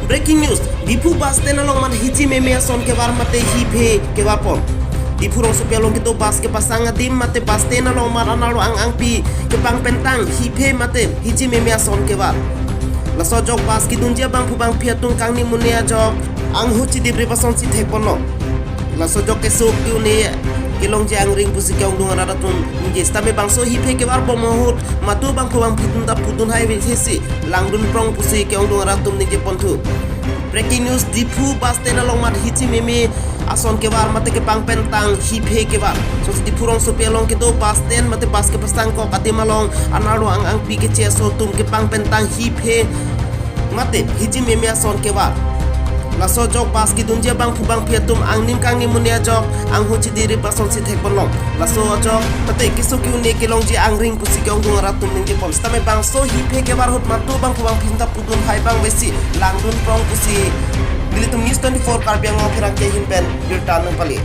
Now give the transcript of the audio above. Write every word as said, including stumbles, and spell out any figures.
Breaking news, Diphu bus stand along mat hiji meme ason kevar mate hiphe kevar pon. Diphu rongsopi along kedo bus kepasang adim mate bus stand along mat anerlo ang-angpi kepangpentang hiphe mate hiji meme ason kevar. Laso ajok bus kedunji abangphu bangphi atum kangni mune ajok anghu chidip rip asonsi thek ponlo. Laso ajok keso ke-un-e kelongji angring pusi ke-ongdung arat atum ningje. Sitame bangso hiphe kevar bom ahut matu bangphu bangphi atum ta pudun hai vek hesi langdun prong pusi ke-ongdung arat atum ningje ponthu. Breaking news, Diphu bus stand along mat hiji meme ason kevar mate kepangpentang hiphe kevar. Laso Diphu rongsopi along kedo bus stand mate bus kepasang kok adim along anerlo ang-angpi keche aso atum kepangpentang hiphe mate hiji meme ason kevar. Laso ajok bus kedunji abangphu bangphi atum angnim kangni mune ajok anghu chidip rip asonsi thek ponlo. Laso ajok mate keso ke-un-e kelongji angring pusi ke-ongdung arat atum ningje pon. Sitame bangso hiphe kevar ahut matu bangphu bangphi atum ta pudun hai bang vek hesi langdun prong pusi. Nelitum News twenty-four Karbi Anglong Pherangke ahin pen birta nangpale.